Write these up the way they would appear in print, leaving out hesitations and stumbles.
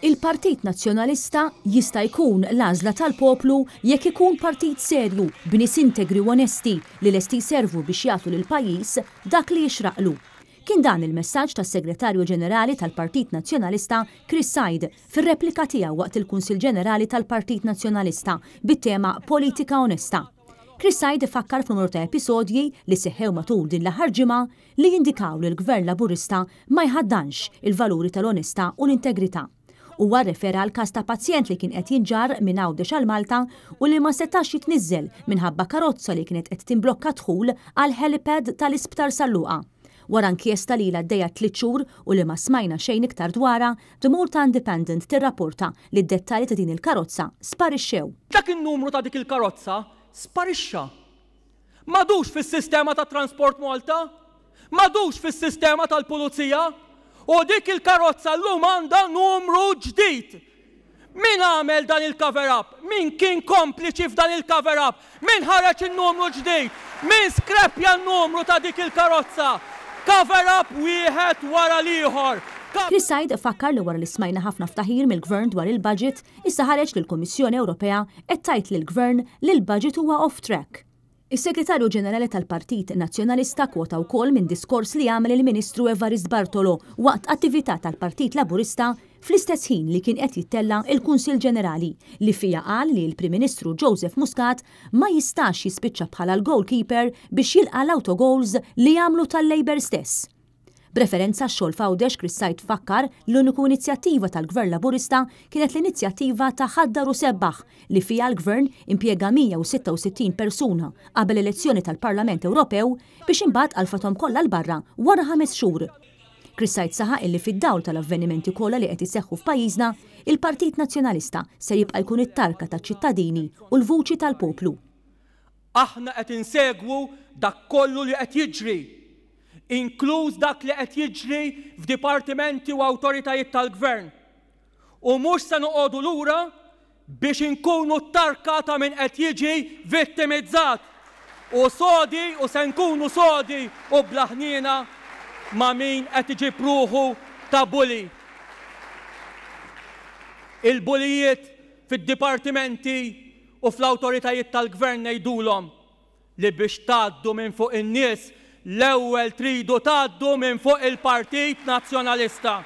Il-Partit Nazzjonalista jista' jkun l-għażla tal-poplu jekk ikun partit serju b'nies integri u onesti li lesti jservu biex jagħtu lill-pajjiż dak li jixraqlu. Kien dan il-messaġġ tas-Segretarju Ġenerali tal-Partit Nazzjonalista Chris Said fir-replika tiegħu waqt il-Kunsill Ġenerali tal-Partit Nazzjonalista bit-tema Politika Onesta. Chris Said ifakkar f'numru ta' episodji li seħħew matul din l-aħħar ġimgħa li jindikaw li l-Gvern Laburista ma jħaddanx il-valuri tal-onestà u l-integrità. Huwa rrefera għal każ ta' pazjent li kien qed jinġarr minn Għawdex għal Malta u li ma setax jitniżżel minħabba karozza li kienet qed timblokka d-dħul għall-helipad tal-Isptar San Luqa. Wara inkjesta li ilha għaddejja tliet xhur u li ma smajna xejn iktar dwarha, The Malta Independent tirrapporta li d-dettalji ta' din il-karozza sparixxew. Dak in-numru ta' dik il-karozza sparixxa. M'għadux fis-sistema ta' Transport Malta, m'għadux fis-sistema tal-Pulizija u dik il-karozza llum għandha numru ġdid. Min għamel dan il-cover up? Min kien kompliċi f'dan il-cover up? Min ħareġ in-numru ġdid? Min skreppja n-numru ta' dik il-karozza? Cover up wieħed wara l-ieħor. Chris Said fakkar li wara li smajna ħafna ftaħir mill-Gvern dwar il-budget, issa ħareġ li l-Kummissjoni Ewropea qed tgħid lill-Gvern li l-budget huwa off track. Is-Segretarju Ġenerali tal-Partit Nazzjonalista kwota wkoll minn diskors li għamel il-Ministru Evarist Bartolo waqt attività tal-Partit Laburista fl-istess ħin li kien qed jittella' l-Kunsill Ġenerali li fiha qal li l-Prim Ministru Joseph Muscat ma jistax jispiċċa bħala l-goalkeeper biex jilqa' l-autogoals li għamlu tal-Labour stess. B'referenza għax-xogħol f'Għawdex Chris Said fakkar l-uniku inizjattiva tal-Gvern Laburista kienet l-inizjattiva ta' Ħaddar u Sebbaħ li fiha l-Gvern impjega 166 persuna qabel l-elezzjoni tal-Parlament Ewropew biex imbagħad għalfathom kollha 'l barra wara ħames xhur. Chris Said saħaq illi fid-dawl tal-avvenimenti kollha li qed iseħħu f'pajjiżna, il-Partit Nazzjonalista ser jibqa' jkun it-tarka taċ-ċittadini u l-vuċi tal-poplu. Aħna qed insegwu dak kollu li qed jiġri inkluż dak li qed jiġri f'dipartimenti u awtoritajiet tal-Gvern, u mhux se noqogħdu lura biex inkunu t-tarka ta' min qed jiġi vittimizzat, u sodi u se nkunu sodi u bla ħniena ma' min qed iġib ruħu ta' bully. Il-bulijiet fid-dipartimenti u fl-awtoritajiet tal-Gvern ngħidulhom li biex tgħaddu minn fuq in-nies l-ewwel tridu tgħaddu minn fuq il-Partit Nazzjonalista.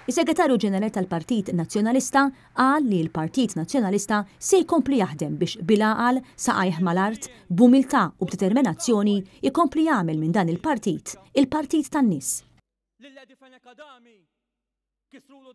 Is-Segretarju Ġenerali tal-Partit Nazzjonalista qal li l-Partit Nazzjonalista se jkompli jaħdem biex bil-għaqal, saqajh mal-art, b'umiltà u b'determinazzjoni jkompli jagħmel minn dan il-partit, il-partit tan-nies. Lil Eddie Fenech Adami kisrulu.